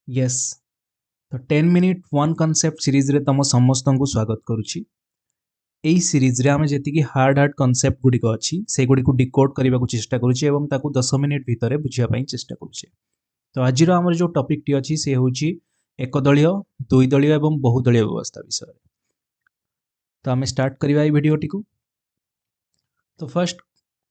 Yes, ତ 10 minute one concept ସିରିଜ୍ରେ ତୁମ ସମସ୍ତଙ୍କୁ ସ୍ୱାଗତ କରୁଛି। ଏଇ ସିରିଜ୍ରେ ଆମେ ଯେତିକି ହାର୍ଡ଼ ହାର୍ଡ଼ କନସେପ୍ଟ ଗୁଡ଼ିକ ଅଛି ସେଗୁଡ଼ିକୁ ଡିକୋଡ୍ କରିବାକୁ ଚେଷ୍ଟା କରୁଛେ ଏବଂ ତାକୁ 10 ମିନିଟ୍ ଭିତରେ ବୁଝିବା ପାଇଁ ଚେଷ୍ଟା କରୁଛେ। ତ ଆଜିର ଆମର ଯେଉଁ ଟପିକ୍ଟି ଅଛି ସେ ହେଉଛି ଏକଦଳୀୟ, ଦୁଇଦଳୀୟ ଏବଂ ବହୁଦଳୀୟ ବ୍ୟବସ୍ଥା ବିଷୟରେ। ତ ଆମେ ଷ୍ଟାର୍ଟ କରିବା ଏଇ ଭିଡ଼ିଓଟିକୁ। ତ ଫାର୍ଷ୍ଟ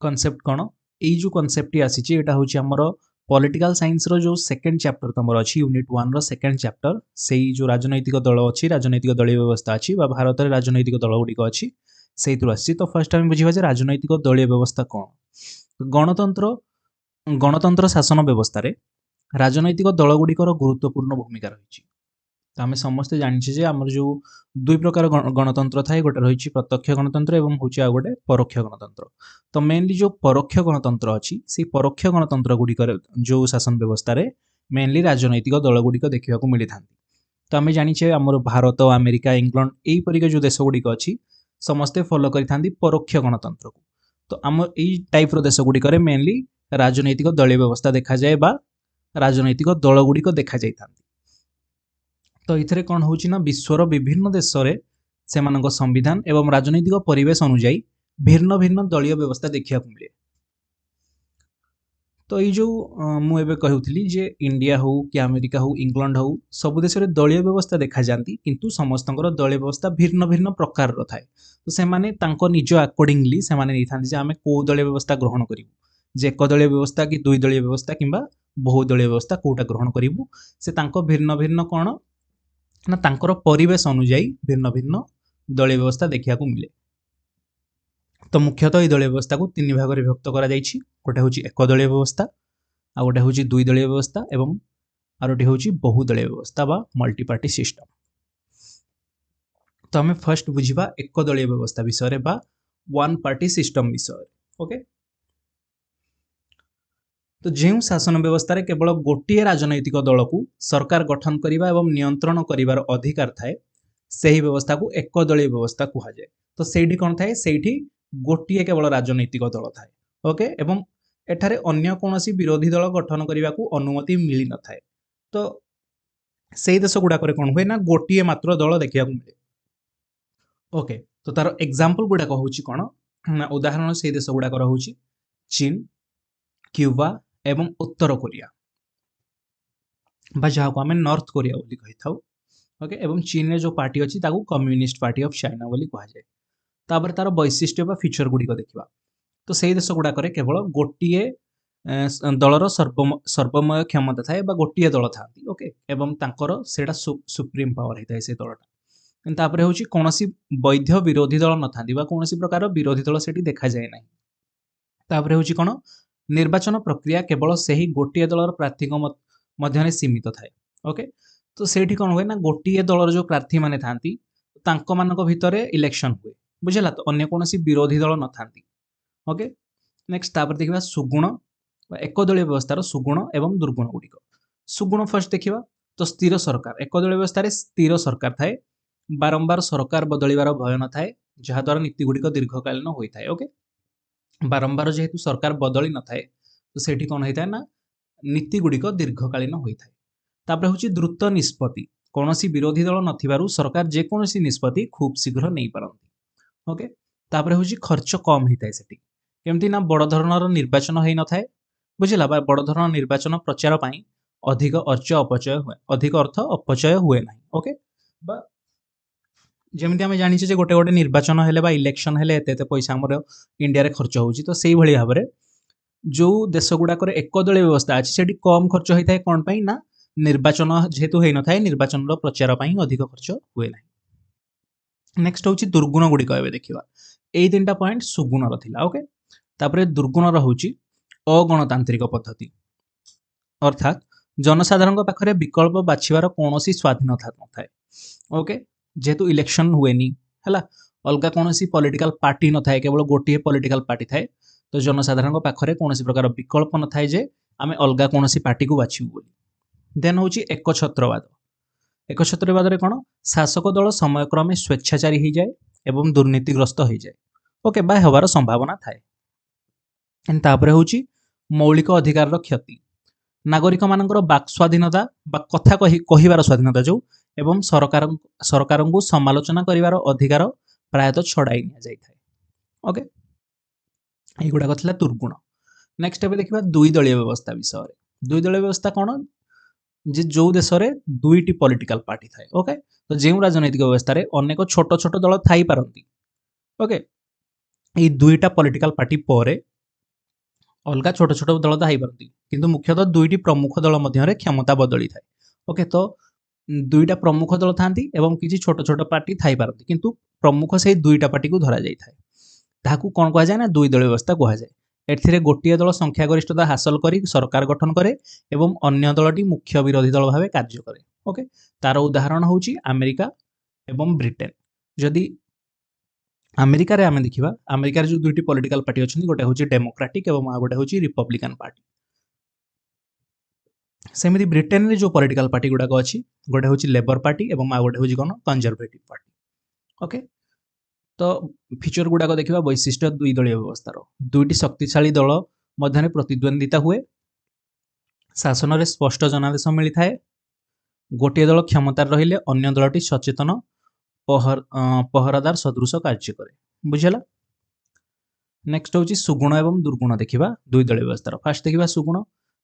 କନସେପ୍ଟ କ'ଣ? ଏଇ ଯେଉଁ କନସେପ୍ଟଟି ଆସିଛି ଏଇଟା ହେଉଛି ଆମର ପଲିଟିକାଲ ସାଇନ୍ସର ଯେଉଁ ସେକେଣ୍ଡ ଚାପ୍ଟର ତୁମର ଅଛି, ୟୁନିଟ୍ 1ର ସେକେଣ୍ଡ ଚାପ୍ଟର, ସେଇ ଯେଉଁ ରାଜନୈତିକ ଦଳ ଅଛି, ରାଜନୈତିକ ଦଳୀୟ ବ୍ୟବସ୍ଥା ଅଛି ବା ଭାରତରେ ରାଜନୈତିକ ଦଳ ଗୁଡ଼ିକ ଅଛି, ସେଇଥିରୁ ଆସିଛି। ତ ଫାର୍ଷ୍ଟ ଆମେ ବୁଝିବା ଯେ ରାଜନୈତିକ ଦଳୀୟ ବ୍ୟବସ୍ଥା କ'ଣ। ଗଣତନ୍ତ୍ର ଶାସନ ବ୍ୟବସ୍ଥାରେ ରାଜନୈତିକ ଦଳ ଗୁଡ଼ିକର ଗୁରୁତ୍ୱପୂର୍ଣ୍ଣ ଭୂମିକା ରହିଛି। ତ ଆମେ ସମସ୍ତେ ଜାଣିଛେ ଯେ ଆମର ଯେଉଁ ଦୁଇ ପ୍ରକାର ଗଣତନ୍ତ୍ର ଥାଏ, ଗୋଟେ ରହିଛି ପ୍ରତ୍ୟକ୍ଷ ଗଣତନ୍ତ୍ର ଏବଂ ହେଉଛି ଆଉ ଗୋଟେ ପରୋକ୍ଷ ଗଣତନ୍ତ୍ର। ତ ମେନଲି ଯେଉଁ ପରୋକ୍ଷ ଗଣତନ୍ତ୍ର ଅଛି, ସେଇ ପରୋକ୍ଷ ଗଣତନ୍ତ୍ର ଗୁଡ଼ିକରେ ଯେଉଁ ଶାସନ ବ୍ୟବସ୍ଥାରେ ମେନଲି ରାଜନୈତିକ ଦଳ ଗୁଡ଼ିକ ଦେଖିବାକୁ ମିଳିଥାନ୍ତି। ତ ଆମେ ଜାଣିଛେ ଆମର ଭାରତ, ଆମେରିକା, ଇଂଲଣ୍ଡ ଏଇପରିକା ଯେଉଁ ଦେଶ ଗୁଡ଼ିକ ଅଛି ସମସ୍ତେ ଫଲୋ କରିଥାନ୍ତି ପରୋକ୍ଷ ଗଣତନ୍ତ୍ରକୁ। ତ ଆମ ଏଇ ଟାଇପ୍ର ଦେଶ ଗୁଡ଼ିକରେ ମେନଲି ରାଜନୈତିକ ଦଳୀୟ ବ୍ୟବସ୍ଥା ଦେଖାଯାଏ ବା ରାଜନୈତିକ ଦଳ ଗୁଡ଼ିକ ଦେଖାଯାଇଥାନ୍ତି। ତ ଏଥିରେ କ'ଣ ହେଉଛି ନା ବିଶ୍ୱର ବିଭିନ୍ନ ଦେଶରେ ସେମାନଙ୍କ ସମ୍ବିଧାନ ଏବଂ ରାଜନୈତିକ ପରିବେଶ ଅନୁଯାୟୀ ଭିନ୍ନ ଭିନ୍ନ ଦଳୀୟ ବ୍ୟବସ୍ଥା ଦେଖିବାକୁ ମିଳେ। ତ ଏଇ ଯେଉଁ ମୁଁ ଏବେ କହୁଥିଲି ଯେ ଇଣ୍ଡିଆ ହଉ କି ଆମେରିକା ହଉ, ଇଂଲଣ୍ଡ ହଉ, ସବୁ ଦେଶରେ ଦଳୀୟ ବ୍ୟବସ୍ଥା ଦେଖାଯାଆନ୍ତି, କିନ୍ତୁ ସମସ୍ତଙ୍କର ଦଳୀୟ ବ୍ୟବସ୍ଥା ଭିନ୍ନ ଭିନ୍ନ ପ୍ରକାରର ଥାଏ। ତ ସେମାନେ ତାଙ୍କ ନିଜ ଆକର୍ଡିଙ୍ଗଲି ସେମାନେ ନେଇଥାନ୍ତି ଯେ ଆମେ କେଉଁ ଦଳୀୟ ବ୍ୟବସ୍ଥା ଗ୍ରହଣ କରିବୁ, ଯେ ଏକଦଳୀୟ ବ୍ୟବସ୍ଥା କି ଦୁଇ ଦଳୀୟ ବ୍ୟବସ୍ଥା କିମ୍ବା ବହୁଦଳୀୟ ବ୍ୟବସ୍ଥା କେଉଁଟା ଗ୍ରହଣ କରିବୁ। ସେ ତାଙ୍କ ଭିନ୍ନ ଭିନ୍ନ କ'ଣ ନା ତାଙ୍କର ପରିବେଶ ଅନୁଯାୟୀ ଭିନ୍ନ ଭିନ୍ନ ଦଳୀୟ ବ୍ୟବସ୍ଥା ଦେଖିବାକୁ ମିଳେ। ତ ମୁଖ୍ୟତଃ ଏଇ ଦଳୀୟ ବ୍ୟବସ୍ଥାକୁ ତିନି ଭାଗରେ ବିଭକ୍ତ କରାଯାଇଛି। ଗୋଟେ ହେଉଛି ଏକଦଳୀୟ ବ୍ୟବସ୍ଥା, ଆଉ ଗୋଟେ ହେଉଛି ଦୁଇ ଦଳୀୟ ବ୍ୟବସ୍ଥା ଏବଂ ଆରୋଟି ହେଉଛି ବହୁଦଳୀୟ ବ୍ୟବସ୍ଥା ବା ମଲ୍ଟିପାର୍ଟି ସିଷ୍ଟମ। ତ ଆମେ ଫାର୍ଷ୍ଟ ବୁଝିବା ଏକଦଳୀୟ ବ୍ୟବସ୍ଥା ବିଷୟରେ ବା ୱାନ୍ ପାର୍ଟି ସିଷ୍ଟମ ବିଷୟରେ। ଓକେ, ତ ଯେଉଁ ଶାସନ ବ୍ୟବସ୍ଥାରେ କେବଳ ଗୋଟିଏ ରାଜନୈତିକ ଦଳକୁ ସରକାର ଗଠନ କରିବା ଏବଂ ନିୟନ୍ତ୍ରଣ କରିବାର ଅଧିକାର ଥାଏ, ସେହି ବ୍ୟବସ୍ଥାକୁ ଏକଦଳୀୟ ବ୍ୟବସ୍ଥା କୁହାଯାଏ। ତ ସେଇଠି କ'ଣ ଥାଏ? ସେଇଠି ଗୋଟିଏ କେବଳ ରାଜନୈତିକ ଦଳ ଥାଏ। ଓକେ, ଏବଂ ଏଠାରେ ଅନ୍ୟ କୌଣସି ବିରୋଧୀ ଦଳ ଗଠନ କରିବାକୁ ଅନୁମତି ମିଳିନଥାଏ। ତ ସେଇ ଦେଶ ଗୁଡ଼ାକରେ କ'ଣ ହୁଏ ନା ଗୋଟିଏ ମାତ୍ର ଦଳ ଦେଖିବାକୁ ମିଳେ। ଓକେ, ତ ତାର ଏକ୍ଜାମ୍ପଲ ଗୁଡ଼ାକ ହେଉଛି କ'ଣ ନା ଉଦାହରଣ ସେଇ ଦେଶ ଗୁଡ଼ାକର ହେଉଛି ଚୀନ, କ୍ୟୁବା ଏବଂ ଉତ୍ତର କୋରିଆ ବା ଯାହାକୁ ଆମେ ନର୍ଥ କୋରିଆ ବୋଲି କହିଥାଉ। ଓକେ, ଏବଂ ଚୀନରେ ଯେଉଁ ପାର୍ଟି ଅଛି ତାକୁ କମ୍ୟୁନିଷ୍ଟ ପାର୍ଟି ଅଫ୍ ଚାଇନା ବୋଲି କୁହାଯାଏ। ତାପରେ ତାର ବୈଶିଷ୍ଟ୍ୟ ବା ଫିଚର ଗୁଡ଼ିକ ଦେଖିବା। ତ ସେଇ ଦେଶ ଗୁଡ଼ାକରେ କେବଳ ଗୋଟିଏ ଦଳର ସର୍ବମୟ କ୍ଷମତା ଥାଏ ବା ଗୋଟିଏ ଦଳ ଥାନ୍ତି। ଓକେ, ଏବଂ ତାଙ୍କର ସେଇଟା ସୁପ୍ରିମ ପାୱାର ହେଇଥାଏ ସେ ଦଳଟା। ତାପରେ ହେଉଛି କୌଣସି ବୈଧ ବିରୋଧୀ ଦଳ ନଥାନ୍ତି ବା କୌଣସି ପ୍ରକାର ବିରୋଧୀ ଦଳ ସେଠି ଦେଖାଯାଏ ନାହିଁ। ତାପରେ ହେଉଛି କ'ଣ, ନିର୍ବାଚନ ପ୍ରକ୍ରିୟା କେବଳ ସେହି ଗୋଟିଏ ଦଳର ପ୍ରାର୍ଥୀଙ୍କ ମଧ୍ୟରେ ସୀମିତ ଥାଏ। ଓକେ, ତ ସେଇଠି କ'ଣ ହୁଏ ନା ଗୋଟିଏ ଦଳର ଯେଉଁ ପ୍ରାର୍ଥୀମାନେ ଥାନ୍ତି ତାଙ୍କମାନଙ୍କ ଭିତରେ ଇଲେକ୍ସନ୍ ହୁଏ, ବୁଝିଲା? ତ ଅନ୍ୟ କୌଣସି ବିରୋଧୀ ଦଳ ନଥାନ୍ତି। ଓକେ, ନେକ୍ସଟ ତାପରେ ଦେଖିବା ସୁଗୁଣ ବା ଏକଦଳୀୟ ବ୍ୟବସ୍ଥାର ସୁଗୁଣ ଏବଂ ଦୁର୍ଗୁଣ ଗୁଡ଼ିକ। ସୁଗୁଣ ଫାର୍ଷ୍ଟ ଦେଖିବା। ତ ସ୍ଥିର ସରକାର, ଏକଦଳୀୟ ବ୍ୟବସ୍ଥାରେ ସ୍ଥିର ସରକାର ଥାଏ, ବାରମ୍ବାର ସରକାର ବଦଳିବାର ଭୟ ନଥାଏ, ଯାହାଦ୍ୱାରା ନୀତି ଗୁଡ଼ିକ ଦୀର୍ଘକାଳୀନ ହୋଇଥାଏ। ଓକେ, ବାରମ୍ବାର ଯେହେତୁ ସରକାର ବଦଳି ନଥାଏ ତ ସେଇଠି କ'ଣ ହେଇଥାଏ ନା ନୀତି ଗୁଡ଼ିକ ଦୀର୍ଘକାଳୀନ ହୋଇଥାଏ। ତାପରେ ହେଉଛି ଦ୍ରୁତ ନିଷ୍ପତ୍ତି, କୌଣସି ବିରୋଧୀ ଦଳ ନଥିବାରୁ ସରକାର ଯେକୌଣସି ନିଷ୍ପତ୍ତି ଖୁବ୍ ଶୀଘ୍ର ନେଇପାରନ୍ତି। ଓକେ, ତାପରେ ହେଉଛି ଖର୍ଚ୍ଚ କମ୍ ହେଇଥାଏ ସେଠି, କେମିତି ନା ବଡ଼ ଧରଣର ନିର୍ବାଚନ ହେଇନଥାଏ, ବୁଝିଲା? ବା ବଡ଼ ଧରଣର ନିର୍ବାଚନ ପ୍ରଚାର ପାଇଁ ଅଧିକ ଅର୍ଥ ଅପଚୟ ହୁଏ, ଅଧିକ ଅର୍ଥ ଅପଚୟ ହୁଏ ନାହିଁ। ଓକେ, ବା ଯେମିତି ଆମେ ଜାଣିଛେ ଯେ ଗୋଟେ ଗୋଟେ ନିର୍ବାଚନ ହେଲେ ବା ଇଲେକ୍ସନ ହେଲେ ଏତେ ଏତେ ପଇସା ଆମର ଇଣ୍ଡିଆରେ ଖର୍ଚ୍ଚ ହେଉଛି, ତ ସେଇଭଳି ଭାବରେ ଯେଉଁ ଦେଶ ଗୁଡ଼ାକରେ ଏକଦଳୀୟ ବ୍ୟବସ୍ଥା ଅଛି ସେଠି କମ୍ ଖର୍ଚ୍ଚ ହୋଇଥାଏ। କ'ଣ ପାଇଁ ନା ନିର୍ବାଚନ ଯେହେତୁ ହେଇନଥାଏ, ନିର୍ବାଚନର ପ୍ରଚାର ପାଇଁ ଅଧିକ ଖର୍ଚ୍ଚ ହୁଏ ନାହିଁ। ନେକ୍ସଟ ହେଉଛି ଦୁର୍ଗୁଣ ଗୁଡ଼ିକ ଏବେ ଦେଖିବା। ଏଇ ତିନିଟା ପଏଣ୍ଟ ସୁଗୁଣର ଥିଲା। ଓକେ, ତାପରେ ଦୁର୍ଗୁଣର ହେଉଛି ଅଗଣତାନ୍ତ୍ରିକ ପଦ୍ଧତି, ଅର୍ଥାତ୍ ଜନସାଧାରଣଙ୍କ ପାଖରେ ବିକଳ୍ପ ବାଛିବାର କୌଣସି ସ୍ୱାଧୀନତା ନଥାଏ। ଓକେ, ଯେହେତୁ ଇଲେକ୍ସନ ହୁଏନି, ହେଲା, ଅଲଗା କୌଣସି ପଲିଟିକାଲ ପାର୍ଟି ନଥାଏ, କେବଳ ଗୋଟିଏ ପଲିଟିକାଲ ପାର୍ଟି ଥାଏ, ତ ଜନସାଧାରଣଙ୍କ ପାଖରେ କୌଣସି ପ୍ରକାର ବିକଳ୍ପ ନଥାଏ ଯେ ଆମେ ଅଲଗା କୌଣସି ପାର୍ଟିକୁ ବାଛିବୁ ବୋଲି। ଦେନ୍ ହେଉଛି ଏକଛତ୍ରବାଦ। ଏକଛତ୍ରବାଦରେ କ'ଣ, ଶାସକ ଦଳ ସମୟକ୍ରମେ ସ୍ୱେଚ୍ଛାଚାରୀ ହେଇଯାଏ ଏବଂ ଦୁର୍ନୀତିଗ୍ରସ୍ତ ହେଇଯାଏ। ଓକେ, ବା ହେବାର ସମ୍ଭାବନା ଥାଏ। ତାପରେ ହେଉଛି ମୌଳିକ ଅଧିକାରର କ୍ଷତି। ନାଗରିକମାନଙ୍କର ବାକ୍ ସ୍ୱାଧୀନତା ବା କଥା କହିବାର ସ୍ୱାଧୀନତା ଯେଉଁ ଏବଂ ସରକାରଙ୍କୁ ସମାଲୋଚନା କରିବାର ଅଧିକାର ପ୍ରାୟତଃ ଛଡ଼ାଇ ନିଆଯାଇଥାଏ। ଓକେ, ଏଇଗୁଡ଼ାକ ଥିଲା ଦୁର୍ଗୁଣ। ନେକ୍ସଟ ଏବେ ଦେଖିବା ଦୁଇ ଦଳୀୟ ବ୍ୟବସ୍ଥା ବିଷୟରେ। ଦୁଇ ଦଳୀୟ ବ୍ୟବସ୍ଥା କ'ଣ? ଯେ ଯେଉଁ ଦେଶରେ ଦୁଇଟି ପଲିଟିକାଲ ପାର୍ଟି ଥାଏ। ଓକେ, ତ ଯେଉଁ ରାଜନୈତିକ ବ୍ୟବସ୍ଥାରେ ଅନେକ ଛୋଟ ଛୋଟ ଦଳ ଥାଇପାରନ୍ତି। ଓକେ, ଏଇ ଦୁଇଟା ପଲିଟିକାଲ ପାର୍ଟି ପରେ ଅଲଗା ଛୋଟ ଛୋଟ ଦଳ ଥାଇପାରନ୍ତି, କିନ୍ତୁ ମୁଖ୍ୟତଃ ଦୁଇଟି ପ୍ରମୁଖ ଦଳ ମଧ୍ୟରେ କ୍ଷମତା ବଦଳିଥାଏ। ଓକେ, ତ ଦୁଇଟା ପ୍ରମୁଖ ଦଳ ଥାନ୍ତି ଏବଂ କିଛି ଛୋଟ ଛୋଟ ପାର୍ଟି ଥାଇପାରନ୍ତି, କିନ୍ତୁ ପ୍ରମୁଖ ସେଇ ଦୁଇଟା ପାର୍ଟିକୁ ଧରାଯାଇଥାଏ। ତାହାକୁ କ'ଣ କୁହାଯାଏ ନା ଦୁଇ ଦଳୀୟ ବ୍ୟବସ୍ଥା କୁହାଯାଏ। ଏଥିରେ ଗୋଟିଏ ଦଳ ସଂଖ୍ୟାଗରିଷ୍ଠତା ହାସଲ କରି ସରକାର ଗଠନ କରେ ଏବଂ ଅନ୍ୟ ଦଳଟି ମୁଖ୍ୟ ବିରୋଧୀ ଦଳ ଭାବେ କାର୍ଯ୍ୟ କରେ। ଓକେ, ତାର ଉଦାହରଣ ହେଉଛି ଆମେରିକା ଏବଂ ବ୍ରିଟେନ। ଯଦି ଆମେରିକାରେ ଆମେ ଦେଖିବା, ଆମେରିକାରେ ଯେଉଁ ଦୁଇଟି ପଲିଟିକାଲ ପାର୍ଟି ଅଛନ୍ତି, ଗୋଟେ ହେଉଛି ଡେମୋକ୍ରାଟିକ୍ ଏବଂ ଆଉ ଗୋଟେ ହେଉଛି ରିପବ୍ଲିକାନ ପାର୍ଟି। ସେମିତି ବ୍ରିଟେନରେ ଯେଉଁ ପଲିଟିକାଲ ପାର୍ଟି ଗୁଡ଼ାକ ଅଛି, ଗୋଟେ ହେଉଛି ଲେବର ପାର୍ଟି ଏବଂ ଆଉ ଗୋଟେ ହେଉଛି କ'ଣ କନଜରଭେଟିଭ ପାର୍ଟି। ଓକେ, ତ ଫିଚର ଗୁଡ଼ାକ ଦେଖିବା। ବୈଶିଷ୍ଟ୍ୟ ଦୁଇ ଦଳୀୟ ବ୍ୟବସ୍ଥାର: ଦୁଇଟି ଶକ୍ତିଶାଳୀ ଦଳ ମଧ୍ୟରେ ପ୍ରତିଦ୍ୱନ୍ଦ୍ୱିତା ହୁଏ, ଶାସନରେ ସ୍ପଷ୍ଟ ଜନାଦେଶ ମିଳିଥାଏ, ଗୋଟିଏ ଦଳ କ୍ଷମତାରେ ରହିଲେ ଅନ୍ୟ ଦଳଟି ସଚେତନ ପହରାଦାର ସଦୃଶ କାର୍ଯ୍ୟ କରେ। ବୁଝିହେଲା? ନେକ୍ସଟ ହେଉଛି ସୁଗୁଣ ଏବଂ ଦୁର୍ଗୁଣ ଦେଖିବା ଦୁଇ ଦଳୀୟ ବ୍ୟବସ୍ଥାର। ଫାର୍ଷ୍ଟ ଦେଖିବା ସୁଗୁଣ,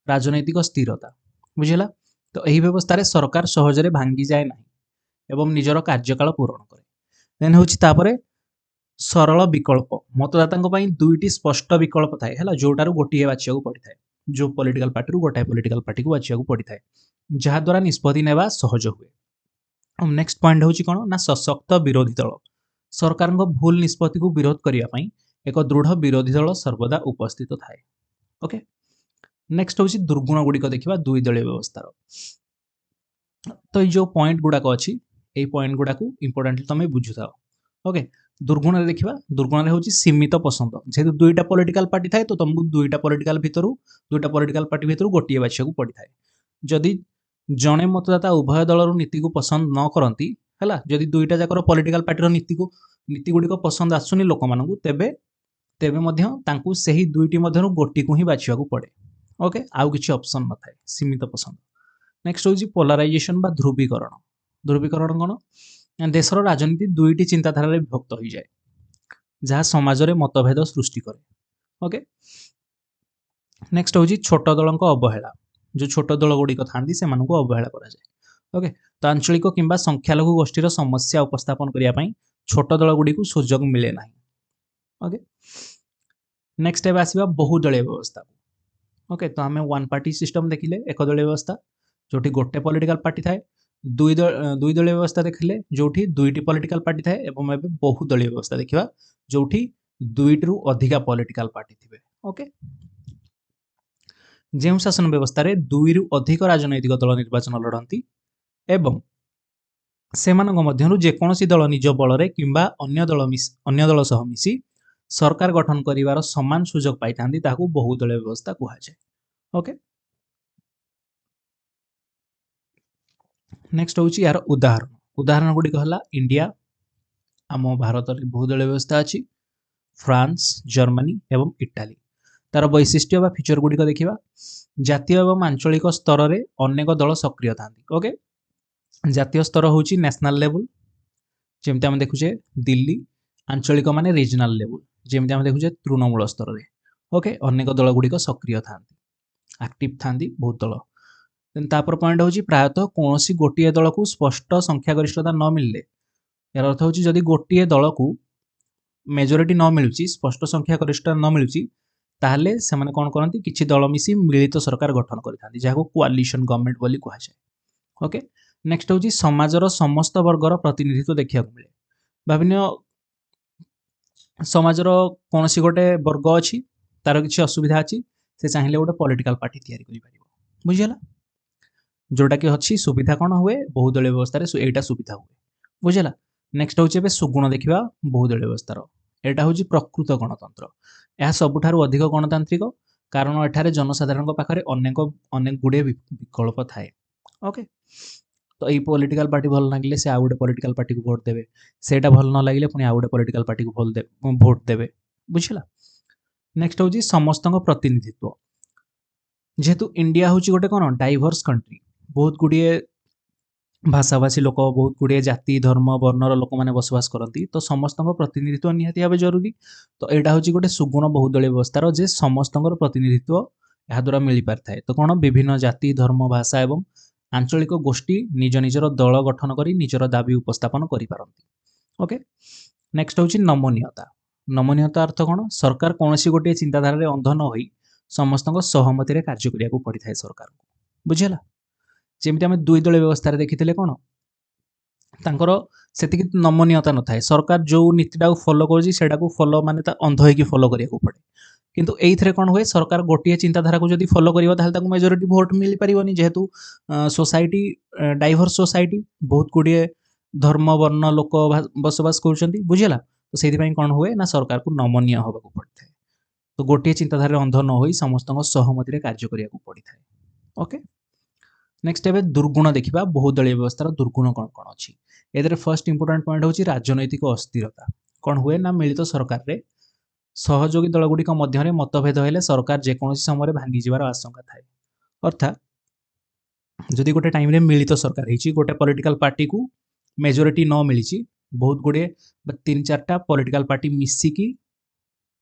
ରାଜନୈତିକ ସ୍ଥିରତା। ବୁଝିହେଲା? ତ ଏହି ବ୍ୟବସ୍ଥାରେ ସରକାର ସହଜରେ ଭାଙ୍ଗିଯାଏ ନାହିଁ ଏବଂ ନିଜର କାର୍ଯ୍ୟକାଳ ପୂରଣ କରେ। ଦେନ୍ ହେଉଛି ତାପରେ ସରଳ ବିକଳ୍ପ। ମତଦାତାଙ୍କ ପାଇଁ ଦୁଇଟି ସ୍ପଷ୍ଟ ବିକଳ୍ପ ଥାଏ, ହେଲା, ଯେଉଁଟାରୁ ଗୋଟିଏ ବାଛିବାକୁ ପଡ଼ିଥାଏ, ଯେଉଁ ପଲିଟିକାଲ ପାର୍ଟିରୁ ଗୋଟାଏ ପଲିଟିକାଲ ପାର୍ଟିକୁ ବାଛିବାକୁ ପଡ଼ିଥାଏ, ଯାହାଦ୍ୱାରା ନିଷ୍ପତ୍ତି ନେବା ସହଜ ହୁଏ। ନେକ୍ସଟ ପଏଣ୍ଟ ହେଉଛି କ'ଣ ନା ସଶକ୍ତ ବିରୋଧୀ ଦଳ। ସରକାରଙ୍କ ଭୁଲ ନିଷ୍ପତ୍ତିକୁ ବିରୋଧ କରିବା ପାଇଁ ଏକ ଦୃଢ଼ ବିରୋଧୀ ଦଳ ସର୍ବଦା ଉପସ୍ଥିତ ଥାଏ। ଓକେ, ନେକ୍ସଟ ହେଉଛି ଦୁର୍ଗୁଣ ଗୁଡ଼ିକ ଦେଖିବା ଦୁଇ ଦଳୀୟ ବ୍ୟବସ୍ଥାର। ତ ଏଇ ଯେଉଁ ପଏଣ୍ଟ ଗୁଡ଼ାକ ଅଛି, ଏଇ ପଏଣ୍ଟ ଗୁଡ଼ାକୁ ଇମ୍ପୋର୍ଟାଣ୍ଟଲି ତମେ ବୁଝୁଥାଅ। ଓକେ, ଦୁର୍ଗୁଣରେ ଦେଖିବା, ଦୁର୍ଗୁଣରେ ହେଉଛି ସୀମିତ ପସନ୍ଦ। ଯେହେତୁ ଦୁଇଟା ପଲିଟିକାଲ ପାର୍ଟି ଥାଏ, ତ ତମକୁ ଦୁଇଟା ପଲିଟିକାଲ ଭିତରୁ ଦୁଇଟା ପଲିଟିକାଲ ପାର୍ଟି ଭିତରୁ ଗୋଟିଏ ବାଛିବାକୁ ପଡ଼ିଥାଏ। ଯଦି ଜଣେ ମତଦାତା ଉଭୟ ଦଳର ନୀତିକୁ ପସନ୍ଦ ନ କରନ୍ତି, ହେଲା, ଯଦି ଦୁଇଟା ଯାକର ପଲିଟିକାଲ ପାର୍ଟିର ନୀତି ଗୁଡ଼ିକ ପସନ୍ଦ ଆସୁନି ଲୋକମାନଙ୍କୁ, ତେବେ ମଧ୍ୟ ତାଙ୍କୁ ସେହି ଦୁଇଟି ମଧ୍ୟରୁ ଗୋଟିକୁ ହିଁ ବାଛିବାକୁ ପଡ଼େ। ଓକେ, ଆଉ କିଛି ଅପସନ୍ ନଥାଏ, ସୀମିତ ପସନ୍ଦ। ନେକ୍ସଟ ହେଉଛି ପୋଲାରାଇଜେସନ ବା ଧ୍ରୁବୀକରଣ। ଧ୍ରୁବୀକରଣ କ'ଣ? ଦେଶର ରାଜନୀତି ଦୁଇଟି ଚିନ୍ତାଧାରାରେ ବିଭକ୍ତ ହୋଇଯାଏ, ଯାହା ସମାଜରେ ମତଭେଦ ସୃଷ୍ଟି କରେ। ଓକେ, ନେକ୍ସଟ ହେଉଛି ଛୋଟ ଦଳଙ୍କ ଅବହେଳା। ଯେଉଁ ଛୋଟ ଦଳ ଗୁଡ଼ିକ ଥାନ୍ତି ସେମାନଙ୍କୁ ଅବହେଳା କରାଯାଏ। ଓକେ, ତ ଆଞ୍ଚଳିକ କିମ୍ବା ସଂଖ୍ୟାଲଘୁ ଗୋଷ୍ଠୀର ସମସ୍ୟା ଉପସ୍ଥାପନ କରିବା ପାଇଁ ଛୋଟ ଦଳ ଗୁଡ଼ିକୁ ସୁଯୋଗ ମିଳେ ନାହିଁ। ଓକେ, ନେକ୍ସଟ ଏବେ ଆସିବା ବହୁଦଳୀୟ ବ୍ୟବସ୍ଥାକୁ। ଓକେ, ତ ଆମେ ୱାନ୍ ପାର୍ଟି ସିଷ୍ଟମ ଦେଖିଲେ, ଏକଦଳୀୟ ବ୍ୟବସ୍ଥା ଯେଉଁଠି ଗୋଟେ ପଲିଟିକାଲ ପାର୍ଟି ଥାଏ, ଦୁଇ ଦଳୀୟ ବ୍ୟବସ୍ଥା ଦେଖିଲେ ଯେଉଁଠି ଦୁଇଟି ପଲିଟିକାଲ ପାର୍ଟି ଥାଏ, ଏବଂ ଏବେ ବହୁଦଳୀୟ ବ୍ୟବସ୍ଥା ଦେଖିବା ଯେଉଁଠି ଦୁଇଟିରୁ ଅଧିକା ପଲିଟିକାଲ ପାର୍ଟି ଥିବେ। ଓକେ, ଯେଉଁ ଶାସନ ବ୍ୟବସ୍ଥାରେ ଦୁଇରୁ ଅଧିକ ରାଜନୈତିକ ଦଳ ନିର୍ବାଚନ ଲଢ଼ନ୍ତି ଏବଂ ସେମାନଙ୍କ ମଧ୍ୟରୁ ଯେକୌଣସି ଦଳ ନିଜ ବଳରେ କିମ୍ବା ଅନ୍ୟ ଦଳ ସହ ମିଶି ସରକାର ଗଠନ କରିବାର ସମାନ ସୁଯୋଗ ପାଇଥାନ୍ତି, ତାହାକୁ ବହୁଦଳୀୟ ବ୍ୟବସ୍ଥା କୁହାଯାଏ। ଓକେ, ନେକ୍ସଟ ହେଉଛି ଏହାର ଉଦାହରଣ। ଉଦାହରଣ ଗୁଡ଼ିକ ହେଲା ଇଣ୍ଡିଆ, ଆମ ଭାରତରେ ବହୁଦଳୀୟ ବ୍ୟବସ୍ଥା ଅଛି, ଫ୍ରାନ୍ସ, ଜର୍ମାନୀ ଏବଂ ଇଟାଲୀ। ତାର ବୈଶିଷ୍ଟ୍ୟ ବା ଫିଚର ଗୁଡ଼ିକ ଦେଖିବା। ଜାତୀୟ ଏବଂ ଆଞ୍ଚଳିକ ସ୍ତରରେ ଅନେକ ଦଳ ସକ୍ରିୟ ଥାନ୍ତି। ଓକେ, ଜାତୀୟ ସ୍ତର ହେଉଛି ନ୍ୟାସନାଲ ଲେବୁଲ, ଯେମିତି ଆମେ ଦେଖୁଛେ ଦିଲ୍ଲୀ। ଆଞ୍ଚଳିକ ମାନେ ରିଜନାଲ ଲେବୁଲ, ଯେମିତି ଆମେ ଦେଖୁଛେ ତୃଣମୂଳ ସ୍ତରରେ। ଓକେ, ଅନେକ ଦଳ ଗୁଡ଼ିକ ସକ୍ରିୟ ଥାନ୍ତି, ଆକ୍ଟିଭ ଥାନ୍ତି ବହୁତ ଦଳ। ତାପର ପଏଣ୍ଟ ହେଉଛି ପ୍ରାୟତଃ କୌଣସି ଗୋଟିଏ ଦଳକୁ ସ୍ପଷ୍ଟ ସଂଖ୍ୟାଗରିଷ୍ଠତା ନ ମିଳିଲେ, ଏହାର ଅର୍ଥ ହେଉଛି ଯଦି ଗୋଟିଏ ଦଳକୁ ମେଜରିଟି ନ ମିଳୁଛି, ସ୍ପଷ୍ଟ ସଂଖ୍ୟାଗରିଷ୍ଠତା ନ ମିଳୁଛି, ତାହେଲେ ସେମାନେ କ'ଣ କରନ୍ତି, କିଛି ଦଳ ମିଶି ମିଳିତ ସରକାର ଗଠନ କରିଥାନ୍ତି, ଯାହାକୁ କୋଆଲିସନ ଗଭର୍ଣ୍ଣମେଣ୍ଟ ବୋଲି କୁହାଯାଏ। ଓକେ, ନେକ୍ସଟ ହେଉଛି ସମାଜର ସମସ୍ତ ବର୍ଗର ପ୍ରତିନିଧିତ୍ୱ ଦେଖିବାକୁ ମିଳେ। ଭାବିନିଅ ସମାଜର କୌଣସି ଗୋଟେ ବର୍ଗ ଅଛି, ତାର କିଛି ଅସୁବିଧା ଅଛି, ସେ ଚାହିଁଲେ ଗୋଟେ ପଲିଟିକାଲ ପାର୍ଟି ତିଆରି କରିପାରିବ। ବୁଝିହେଲା? ଯେଉଁଟାକି ଅଛି ସୁବିଧା କ'ଣ ହୁଏ ବହୁଦଳୀୟ ବ୍ୟବସ୍ଥାରେ, ଏଇଟା ସୁବିଧା ହୁଏ। ବୁଝିହେଲା? ନେକ୍ସଟ ହେଉଛି ଏବେ ସୁଗୁଣ ଦେଖିବା ବହୁଦଳୀୟ ବ୍ୟବସ୍ଥାର। ଏଇଟା ହେଉଛି ପ୍ରକୃତ ଗଣତନ୍ତ୍ର। ଏହା ସବୁଠାରୁ ଅଧିକ ଗଣତାନ୍ତ୍ରିକ, କାରଣ ଏଠାରେ ଜନସାଧାରଣଙ୍କ ପାଖରେ ଅନେକ ଅନେକ ଗୁଡ଼ିଏ ବିକଳ୍ପ ଥାଏ। ଓକେ, ତ ଏଇ ପଲିଟିକାଲ ପାର୍ଟି ଭଲ ଲାଗିଲେ ସେ ଆଉ ଗୋଟେ ପଲିଟିକାଲ ପାର୍ଟିକୁ ଭୋଟ ଦେବେ, ସେଇଟା ଭଲ ନ ଲାଗିଲେ ପୁଣି ଆଉ ଗୋଟେ ପଲିଟିକାଲ ପାର୍ଟିକୁ ଭୋଟ ଦେବେ। ବୁଝିଲା? ନେକ୍ସଟ ହେଉଛି ସମସ୍ତଙ୍କ ପ୍ରତିନିଧିତ୍ୱ। ଯେହେତୁ ଇଣ୍ଡିଆ ହେଉଛି ଗୋଟେ କ'ଣ ଡାଇଭର୍ସ କଣ୍ଟ୍ରି, ବହୁତ ଗୁଡ଼ିଏ ଭାଷାଭାଷୀ ଲୋକ, ବହୁତ ଗୁଡ଼ିଏ ଜାତି, ଧର୍ମ, ବର୍ଣ୍ଣର ଲୋକମାନେ ବସବାସ କରନ୍ତି, ତ ସମସ୍ତଙ୍କ ପ୍ରତିନିଧିତ୍ୱ ନିହାତି ଭାବେ ଜରୁରୀ। ତ ଏଇଟା ହେଉଛି ଗୋଟେ ସୁଗୁଣ ବହୁଦଳୀୟ ବ୍ୟବସ୍ଥାର ଯେ ସମସ୍ତଙ୍କର ପ୍ରତିନିଧିତ୍ୱ ଏହାଦ୍ୱାରା ମିଳିପାରିଥାଏ। ତ କ'ଣ ବିଭିନ୍ନ ଜାତି, ଧର୍ମ, ଭାଷା ଏବଂ ଆଞ୍ଚଳିକ ଗୋଷ୍ଠୀ ନିଜ ନିଜର ଦଳ ଗଠନ କରି ନିଜର ଦାବି ଉପସ୍ଥାପନ କରିପାରନ୍ତି। ଓକେ, ନେକ୍ସଟ ହେଉଛି ନମନୀୟତା। ନମନୀୟତା ଅର୍ଥ କ'ଣ? ସରକାର କୌଣସି ଗୋଟିଏ ଚିନ୍ତାଧାରାରେ ଅନ୍ଧ ନ ହୋଇ ସମସ୍ତଙ୍କ ସହମତିରେ କାର୍ଯ୍ୟ କରିବାକୁ ପଡ଼ିଥାଏ ସରକାରଙ୍କୁ। ବୁଝିହେଲା? ଯେମିତି ଆମେ ଦୁଇ ଦଳୀୟ ବ୍ୟବସ୍ଥାରେ ଦେଖିଥିଲେ କ'ଣ ତାଙ୍କର ସେତିକି ନମନୀୟତା ନଥାଏ, ସରକାର ଯେଉଁ ନୀତିଟାକୁ ଫଲୋ କରୁଛି ସେଇଟାକୁ ଫଲୋ ମାନେ ତା ଅନ୍ଧ ହେଇକି ଫଲୋ କରିବାକୁ ପଡ଼େ। କିନ୍ତୁ ଏଇଥିରେ କ'ଣ ହୁଏ, ସରକାର ଗୋଟିଏ ଚିନ୍ତାଧାରାକୁ ଯଦି ଫଲୋ କରିବ ତାହେଲେ ତାକୁ ମେଜରିଟି ଭୋଟ୍ ମିଳିପାରିବନି। ଯେହେତୁ ସୋସାଇଟି ଡାଇଭର୍ସ ସୋସାଇଟି, ବହୁତ ଗୁଡ଼ିଏ ଧର୍ମ, ବର୍ଣ୍ଣ ଲୋକ ବସବାସ କରୁଛନ୍ତି। ବୁଝିହେଲା? ତ ସେଇଥିପାଇଁ କ'ଣ ହୁଏ ନା ସରକାରକୁ ନମନୀୟ ହେବାକୁ ପଡ଼ିଥାଏ। ତ ଗୋଟିଏ ଚିନ୍ତାଧାରାରେ ଅନ୍ଧ ନ ହୋଇ ସମସ୍ତଙ୍କ ସହମତିରେ କାର୍ଯ୍ୟ କରିବାକୁ ପଡ଼ିଥାଏ। ଓକେ, ନେକ୍ସଟ ଏବେ ଦୁର୍ଗୁଣ ଦେଖିବା। ବହୁଦଳୀୟ ବ୍ୟବସ୍ଥାର ଦୁର୍ଗୁଣ କ'ଣ କ'ଣ ଅଛି? ଏଥିରେ ଫର୍ଷ୍ଟ ଇମ୍ପୋର୍ଟାଣ୍ଟ ପଏଣ୍ଟ ହେଉଛି ରାଜନୈତିକ ଅସ୍ଥିରତା। କ'ଣ ହୁଏ ନା ମିଳିତ ସରକାରରେ ସହଯୋଗୀ ଦଳଗୁଡ଼ିକ ମଧ୍ୟରେ ମତଭେଦ ହେଲେ ସରକାର ଯେକୌଣସି ସମୟରେ ଭାଙ୍ଗିଯିବାର ଆଶଙ୍କା ଥାଏ। ଅର୍ଥାତ୍ ଯଦି ଗୋଟେ ଟାଇମ୍ରେ ମିଳିତ ସରକାର ହେଇଛି, ଗୋଟେ ପଲିଟିକାଲ ପାର୍ଟିକୁ ମେଜରିଟି ନ ମିଳିଛି, ବହୁତ ଗୁଡ଼ିଏ ବା ତିନି ଚାରିଟା ପଲିଟିକାଲ ପାର୍ଟି ମିଶିକି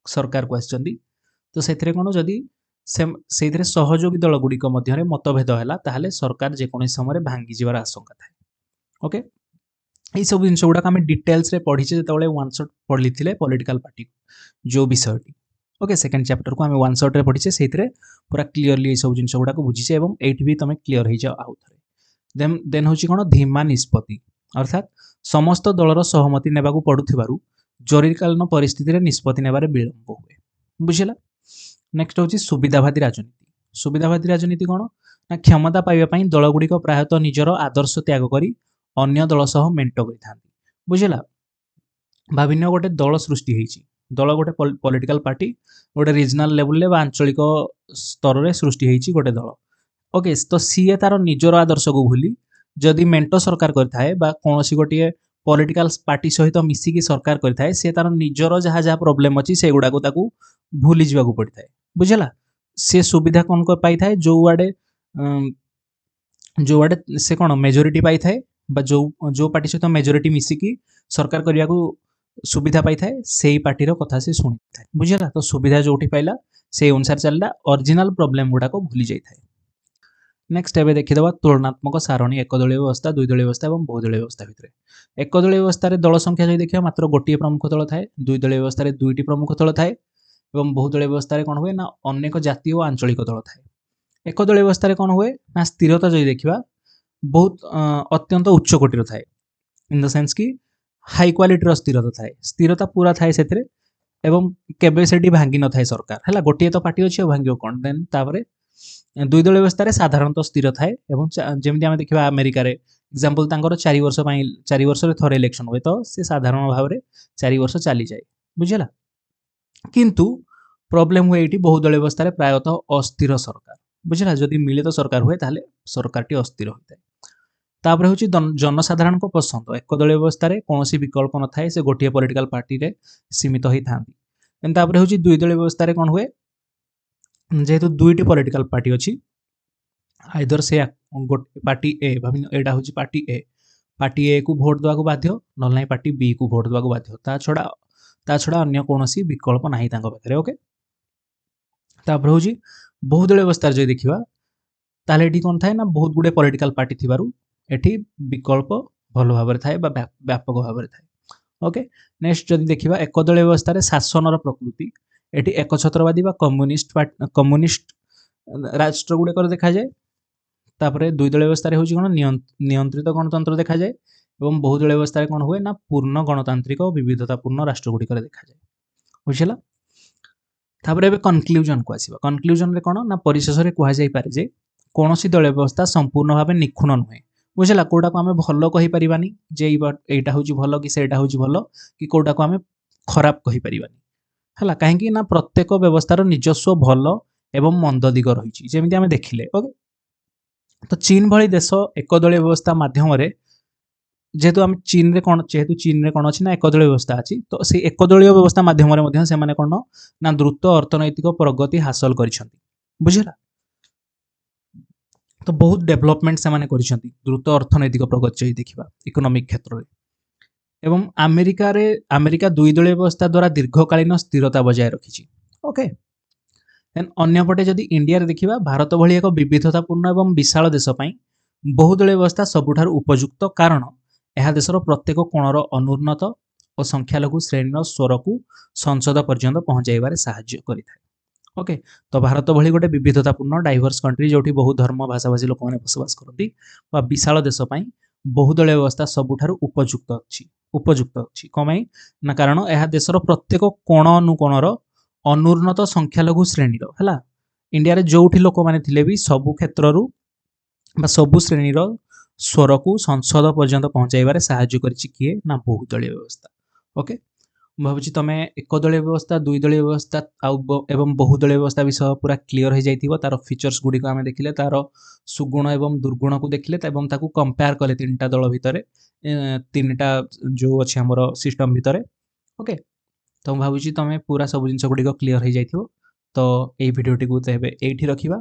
ସରକାରକୁ ଆସିଛନ୍ତି, ତ ସେଥିରେ କ'ଣ ଯଦି ସେଇଥିରେ ସହଯୋଗୀ ଦଳଗୁଡ଼ିକ ମଧ୍ୟରେ ମତଭେଦ ହେଲା ତାହେଲେ ସରକାର ଯେକୌଣସି ସମୟରେ ଭାଙ୍ଗିଯିବାର ଆଶଙ୍କା ଥାଏ। ଓକେ, ଏଇସବୁ ଜିନିଷ ଗୁଡ଼ାକ ଆମେ ଡିଟେଲ୍ସରେ ପଢ଼ିଛେ ଯେତେବେଳେ ୱାନ୍ ସଟ୍ ପଢ଼ିଥିଲେ ପଲିଟିକାଲ ପାର୍ଟି ଯେଉଁ ବିଷୟଟି। ଓକେ, ସେକେଣ୍ଡ ଚାପ୍ଟରକୁ ଆମେ ୱାନ୍ ସଟ୍ରେ ପଢ଼ିଛେ, ସେଇଥିରେ ପୁରା କ୍ଲିଅରଲି ଏଇସବୁ ଜିନିଷ ଗୁଡ଼ାକ ବୁଝିଛେ ଏବଂ ଏଇଠି ବି ତୁମେ କ୍ଲିଅର ହେଇଯାଅ ଆଉ ଥରେ। ଦେନ୍ ହେଉଛି କ'ଣ ଧୀମା ନିଷ୍ପତ୍ତି, ଅର୍ଥାତ୍ ସମସ୍ତ ଦଳର ସହମତି ନେବାକୁ ପଡ଼ୁଥିବାରୁ ଜରୁରୀକାଳୀନ ପରିସ୍ଥିତିରେ ନିଷ୍ପତ୍ତି ନେବାରେ ବିଳମ୍ବ ହୁଏ। ବୁଝିଲା? ନେକ୍ସଟ ହେଉଛି ସୁବିଧାବାଦୀ ରାଜନୀତି। ସୁବିଧାବାଦୀ ରାଜନୀତି କ'ଣ ନା କ୍ଷମତା ପାଇବା ପାଇଁ ଦଳଗୁଡ଼ିକ ପ୍ରାୟତଃ ନିଜର ଆଦର୍ଶ ତ୍ୟାଗ କରି ଅନ୍ୟ ଦଳ ସହ ମେଣ୍ଟ କରିଥାନ୍ତି। ବୁଝିଲା? ଭାବିନିଅ ଗୋଟେ ଦଳ ସୃଷ୍ଟି ହେଇଛି, ଦଳ ଗୋଟେ ପଲିଟିକାଲ ପାର୍ଟି ଗୋଟେ ରିଜନାଲ ଲେବୁଲରେ ବା ଆଞ୍ଚଳିକ ସ୍ତରରେ ସୃଷ୍ଟି ହେଇଛି ଗୋଟେ ଦଳ। ଓକେ, ତ ସିଏ ତାର ନିଜର ଆଦର୍ଶକୁ ଭୁଲି ଯଦି ମେଣ୍ଟ ସରକାର କରିଥାଏ ବା କୌଣସି ଗୋଟିଏ ପଲିଟିକାଲ ପାର୍ଟି ସହିତ ମିଶିକି ସରକାର କରିଥାଏ, ସେ ତାର ନିଜର ଯାହା ଯାହା ପ୍ରୋବ୍ଲେମ୍ ଅଛି ସେଗୁଡ଼ାକୁ ତାକୁ ଭୁଲି ଯିବାକୁ ପଡ଼ିଥାଏ। ବୁଝିଲା? ସେ ସୁବିଧା କ'ଣ ପାଇଥାଏ, ଯେଉଁଆଡ଼େ ଯେଉଁଆଡ଼େ ସେ କ'ଣ ମେଜରିଟି ପାଇଥାଏ ବା ଯେଉଁ ଯେଉଁ ପାର୍ଟି ସହିତ ମେଜରିଟି ମିଶିକି ସରକାର କରିବାକୁ ସୁବିଧା ପାଇଥାଏ ସେଇ ପାର୍ଟିର କଥା ସେ ଶୁଣିଥାଏ। ବୁଝିଲା? ତ ସୁବିଧା ଯେଉଁଠି ପାଇଲା ସେଇ ଅନୁସାରେ ଚାଲିଲା, ଅରିଜିନାଲ ପ୍ରୋବ୍ଲେମ୍ ଗୁଡ଼ାକ ଭୁଲି ଯାଇଥାଏ। ନେକ୍ସଟ ଏବେ ଦେଖିଦେବା ତୁଳନାତ୍ମକ ସାରଣୀ ଏକଦଳୀୟ ବ୍ୟବସ୍ଥା, ଦୁଇଦଳୀୟ ବ୍ୟବସ୍ଥା ଏବଂ ବହୁଦଳୀୟ ବ୍ୟବସ୍ଥା ଭିତରେ। ଏକଦଳୀୟ ବ୍ୟବସ୍ଥାରେ ଦଳ ସଂଖ୍ୟା ଯଦି ଦେଖିବା ମାତ୍ର ଗୋଟିଏ ପ୍ରମୁଖ ଦଳ ଥାଏ, ଦୁଇଦଳୀୟ ବ୍ୟବସ୍ଥାରେ ଦୁଇଟି ପ୍ରମୁଖ ଦଳ ଥାଏ ଏବଂ ବହୁଦଳୀୟ ବ୍ୟବସ୍ଥାରେ କ'ଣ ହୁଏ ନା ଅନେକ ଜାତୀୟ ଓ ଆଞ୍ଚଳିକ ଦଳ ଥାଏ। ଏକଦଳୀୟ ବ୍ୟବସ୍ଥାରେ କ'ଣ ହୁଏ ନା ସ୍ଥିରତା ଯଦି ଦେଖିବା ବହୁତ ଅତ୍ୟନ୍ତ ଉଚ୍ଚ କୋଟିର ଥାଏ, ଇନ୍ the sense କି ହାଇ କ୍ୱାଲିଟିର ସ୍ଥିରତା ଥାଏ, ସ୍ଥିରତା ପୁରା ଥାଏ ସେଥିରେ ଏବଂ କେବେ ସେଠି ଭାଙ୍ଗି ନଥାଏ ସରକାର। ହେଲା, ଗୋଟିଏ ତ ପାର୍ଟି ଅଛି ଆଉ ଭାଙ୍ଗିବ କ'ଣ? ଦେନ୍ ତାପରେ ଦୁଇଦଳୀୟ ବ୍ୟବସ୍ଥାରେ ସାଧାରଣତଃ ସ୍ଥିର ଥାଏ ଏବଂ ଯେମିତି ଆମେ ଦେଖିବା ଆମେରିକାରେ ଏକ୍ଜାମ୍ପଲ୍ ତାଙ୍କର 4 ବର୍ଷ ପାଇଁ 4 ବର୍ଷରେ ଥରେ ଇଲେକ୍ସନ୍ ହୁଏ, ତ ସେ ସାଧାରଣ ଭାବରେ 4 ବର୍ଷ ଚାଲିଯାଏ। ବୁଝିହେଲା? କିନ୍ତୁ ପ୍ରୋବ୍ଲେମ୍ ହୁଏ ଏଇଠି ବହୁଦଳୀୟ ବ୍ୟବସ୍ଥାରେ ପ୍ରାୟତଃ ଅସ୍ଥିର ସରକାର। ବୁଝିଲା? ଯଦି ମିଳିତ ସରକାର ହୁଏ ତାହେଲେ ସରକାରଟି ଅସ୍ଥିର ହୋଇଥାଏ। ତାପରେ ହେଉଛି ଜନସାଧାରଣଙ୍କ ପସନ୍ଦ। ଏକଦଳୀୟ ବ୍ୟବସ୍ଥାରେ କୌଣସି ବିକଳ୍ପ ନଥାଏ, ସେ ଗୋଟିଏ ପଲିଟିକାଲ ପାର୍ଟିରେ ସୀମିତ ହୋଇଥାନ୍ତି। ତାପରେ ହେଉଛି ଦୁଇଦଳୀୟ ବ୍ୟବସ୍ଥାରେ କ'ଣ ହୁଏ, ଯେହେତୁ ଦୁଇଟି ପଲିଟିକାଲ ପାର୍ଟି ଅଛି, ଆଇଦର ସେ ଗୋଟେ ପାର୍ଟି ଏ, ଭାବିନିଅ ଏଇଟା ହେଉଛି ପାର୍ଟି ଏ, ପାର୍ଟି ଏ କୁ ଭୋଟ ଦେବାକୁ ବାଧ୍ୟ, ନହେଲେ ନାହିଁ ପାର୍ଟି ବି କୁ ଭୋଟ ଦେବାକୁ ବାଧ୍ୟ, ତା ଛଡ଼ା ଅନ୍ୟ କୌଣସି ବିକଳ୍ପ ନାହିଁ ତାଙ୍କ ପାଖରେ। ଓକେ, ତାପରେ ହେଉଛି ବହୁଦଳୀୟ ବ୍ୟବସ୍ଥାରେ ଯଦି ଦେଖିବା ତାହେଲେ ଏଠି କ'ଣ ଥାଏ ନା ବହୁତ ଗୁଡ଼ିଏ ପଲିଟିକାଲ ପାର୍ଟି ଥିବାରୁ ଏଠି ବିକଳ୍ପ ଭଲ ଭାବରେ ଥାଏ ବା ବ୍ୟାପକ ଭାବରେ ଥାଏ। ଓକେ, ନେକ୍ସଟ ଯଦି ଦେଖିବା ଏକଦଳୀୟ ବ୍ୟବସ୍ଥାରେ ଶାସନର ପ୍ରକୃତି, ଏଠି ଏକଛତ୍ରବାଦୀ ବା କମ୍ୟୁନିଷ୍ଟ ରାଷ୍ଟ୍ର ଗୁଡ଼ିକରେ ଦେଖାଯାଏ। ତାପରେ ଦୁଇଦଳୀୟ ବ୍ୟବସ୍ଥାରେ ହେଉଛି କ'ଣ ନିୟନ୍ତ୍ରିତ ଗଣତନ୍ତ୍ର ଦେଖାଯାଏ ଏବଂ ବହୁଦଳୀୟ ବ୍ୟବସ୍ଥାରେ କ'ଣ ହୁଏ ନା ପୂର୍ଣ୍ଣ ଗଣତାନ୍ତ୍ରିକ ଓ ବିବିଧତାପୂର୍ଣ୍ଣ ରାଷ୍ଟ୍ର ଗୁଡ଼ିକରେ ଦେଖାଯାଏ। ବୁଝିଲା? ତାପରେ ଏବେ କନକ୍ଲୁଜନକୁ ଆସିବା। କନକ୍ଲୁଜନରେ କ'ଣ ନା ପରିଶେଷରେ କୁହାଯାଇପାରେ ଯେ କୌଣସି ଦଳୀୟ ବ୍ୟବସ୍ଥା ସମ୍ପୂର୍ଣ୍ଣ ଭାବେ ନିଖୁଣ ନୁହେଁ। ବୁଝିଲା? କେଉଁଟାକୁ ଆମେ ଭଲ କହିପାରିବାନି ଯେ ଏଇଟା ହେଉଛି ଭଲ କି ସେଇଟା ହେଉଛି ଭଲ, କି କେଉଁଟାକୁ ଆମେ ଖରାପ କହିପାରିବାନି। ହେଲା, କାହିଁକି ନା ପ୍ରତ୍ୟେକ ବ୍ୟବସ୍ଥାର ନିଜସ୍ୱ ଭଲ ଏବଂ ମନ୍ଦ ଦିଗ ରହିଛି, ଯେମିତି ଆମେ ଦେଖିଲେ। ଓକେ, ତ ଚୀନ ଭଳି ଦେଶ ଏକଦଳୀୟ ବ୍ୟବସ୍ଥା ମାଧ୍ୟମରେ, ଯେହେତୁ ଆମେ ଚୀନରେ କ'ଣ, ଯେହେତୁ ଚୀନରେ କ'ଣ ଅଛି ନା ଏକଦଳୀୟ ବ୍ୟବସ୍ଥା ଅଛି, ତ ସେଇ ଏକଦଳୀୟ ବ୍ୟବସ୍ଥା ମାଧ୍ୟମରେ ମଧ୍ୟ ସେମାନେ କ'ଣ ନା ଦ୍ରୁତ ଅର୍ଥନୈତିକ ପ୍ରଗତି ହାସଲ କରିଛନ୍ତି। ବୁଝିଲା? ତ ବହୁତ ଡେଭଲପମେଣ୍ଟ ସେମାନେ କରିଛନ୍ତି, ଦ୍ରୁତ ଅର୍ଥନୈତିକ ପ୍ରଗତି ଯଦି ଦେଖିବା ଇକୋନୋମିକ୍ କ୍ଷେତ୍ରରେ। ଏବଂ ଆମେରିକାରେ, ଆମେରିକା ଦୁଇ ଦଳୀୟ ବ୍ୟବସ୍ଥା ଦ୍ୱାରା ଦୀର୍ଘକାଳୀନ ସ୍ଥିରତା ବଜାୟ ରଖିଛି। ଓକେ, ଦେନ୍ ଅନ୍ୟପଟେ ଯଦି ଇଣ୍ଡିଆରେ ଦେଖିବା, ଭାରତ ଭଳି ଏକ ବିବିଧତାପୂର୍ଣ୍ଣ ଏବଂ ବିଶାଳ ଦେଶ ପାଇଁ ବହୁଦଳୀୟ ବ୍ୟବସ୍ଥା ସବୁଠାରୁ ଉପଯୁକ୍ତ, କାରଣ ଏହା ଦେଶର ପ୍ରତ୍ୟେକ କୋଣର ଅନୁନ୍ନତ ଓ ସଂଖ୍ୟାଲଘୁ ଶ୍ରେଣୀର ସ୍ୱରକୁ ସଂସଦ ପର୍ଯ୍ୟନ୍ତ ପହଞ୍ଚାଇବାରେ ସାହାଯ୍ୟ କରିଥାଏ। ଓକେ, ତ ଭାରତ ଭଳି ଗୋଟେ ବିବିଧତାପୂର୍ଣ୍ଣ ଡାଇଭର୍ସ କଣ୍ଟ୍ରି, ଯେଉଁଠି ବହୁ ଧର୍ମ ଭାଷାଭାଷୀ ଲୋକମାନେ ବସବାସ କରନ୍ତି, ବା ବିଶାଳ ଦେଶ ପାଇଁ ବହୁଦଳୀୟ ବ୍ୟବସ୍ଥା ସବୁଠାରୁ ଉପଯୁକ୍ତ ଅଛି। ଉପଯୁକ୍ତ ଅଛି କ'ଣ ପାଇଁ ନା କାରଣ ଏହା ଦେଶର ପ୍ରତ୍ୟେକ କୋଣ ଅନୁକୋଣର ଅନୁନ୍ନତ ସଂଖ୍ୟାଲଘୁ ଶ୍ରେଣୀର, ହେଲା, ଇଣ୍ଡିଆରେ ଯେଉଁଠି ଲୋକମାନେ ଥିଲେ ବି ସବୁ କ୍ଷେତ୍ରରୁ ବା ସବୁ ଶ୍ରେଣୀର ସ୍ୱରକୁ ସଂସଦ ପର୍ଯ୍ୟନ୍ତ ପହଞ୍ଚାଇବାରେ ସାହାଯ୍ୟ କରିଛି କିଏ ନା ବହୁଦଳୀୟ ବ୍ୟବସ୍ଥା। ଓକେ, ମୁଁ ଭାବୁଛି ତମେ ଏକଦଳୀୟ ବ୍ୟବସ୍ଥା, ଦୁଇ ଦଳୀୟ ବ୍ୟବସ୍ଥା ଆଉ ଏବଂ ବହୁଦଳୀୟ ବ୍ୟବସ୍ଥା ବିଷୟ ପୁରା କ୍ଲିଅର ହେଇଯାଇଥିବ। ତାର ଫିଚର୍ସ ଗୁଡ଼ିକ ଆମେ ଦେଖିଲେ, ତାର ସୁଗୁଣ ଏବଂ ଦୁର୍ଗୁଣକୁ ଦେଖିଲେ ଏବଂ ତାକୁ କମ୍ପେୟାର କଲେ ତିନିଟା ଦଳ ଭିତରେ, ତିନିଟା ଯେଉଁ ଅଛି ଆମର ସିଷ୍ଟମ ଭିତରେ। ଓକେ, ତ ମୁଁ ଭାବୁଛି ତମେ ପୁରା ସବୁ ଜିନିଷ ଗୁଡ଼ିକ କ୍ଲିଅର ହେଇଯାଇଥିବ। ତ ଏଇ ଭିଡ଼ିଓଟିକୁ ତେବେ ଏଇଠି ରଖିବା।